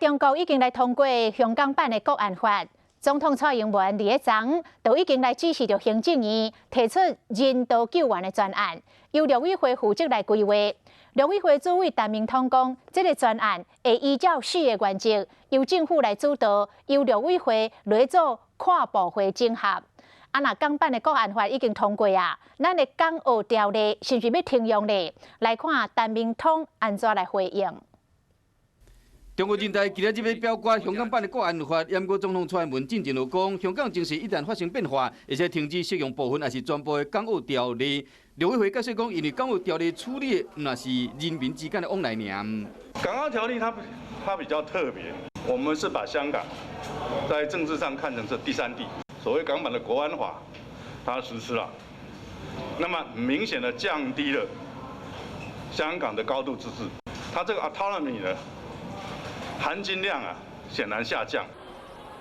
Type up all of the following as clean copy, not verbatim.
中國已經來通過香港版的國安法，總統蔡英文佇咧昨都已經來指示著行政院提出人道救援的專案，由陸委會負責來規劃。陸委會主委陳明通講，這个專案會依照四个原則，由政府來主導，由陸委會來做跨部會整合。啊，若港版的國安法已經通過啊，咱的港澳條例是毋是欲停用咧？來看陳明通按怎來回應。中國人大今仔日欲表決香港版的國安法，毋過總統蔡英文進前就講，香港情勢一旦發生變化，會使停止適用部分抑是全部的港澳條例。陸委會解釋講，因為港澳條例處理的毋但是人民之間的往來爾。港澳條例它比較特別，我們是把香港在政治上看成是第三地，所謂港版的國安法，它實施了，那麼明顯的降低了香港的高度自治，它這個 autonomy 呢，含金量啊，顯然下降。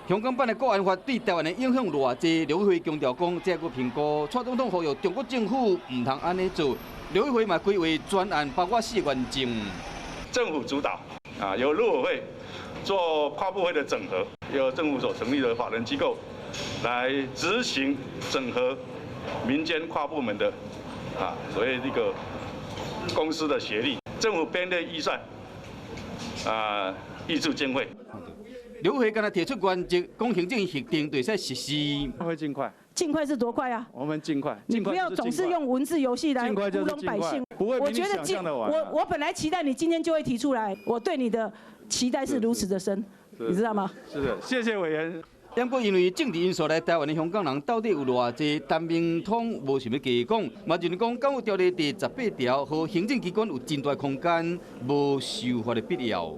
香港版的國安法對台灣的影響偌濟，陸委會強調講，這個評估，蔡總統呼籲中國政府毋通按呢做。陸委會嘛規劃專案，包括四個原則。政府主導啊，由陸委會做跨部會的整合，由政府所成立的法人機構來執行整合民間跨部門的啊，所謂呢個公司的協力，政府編列預算啊。挹注經費，陸委會敢若提出原則，講行政院核定就會使實施。會盡快，盡快是多快啊？我們盡快，你不要總是用文字遊戲來糊弄百姓。不會，我覺得今我本來期待你今天就會提出來，我對你的期待是如此的深，你知道嗎？是的，謝謝委員。不過因為政治因素來台灣的香港人到底有偌濟？陳明通無想欲加講，嘛就是講港澳條例第18條，予行政機關有真大空間，無修法的必要。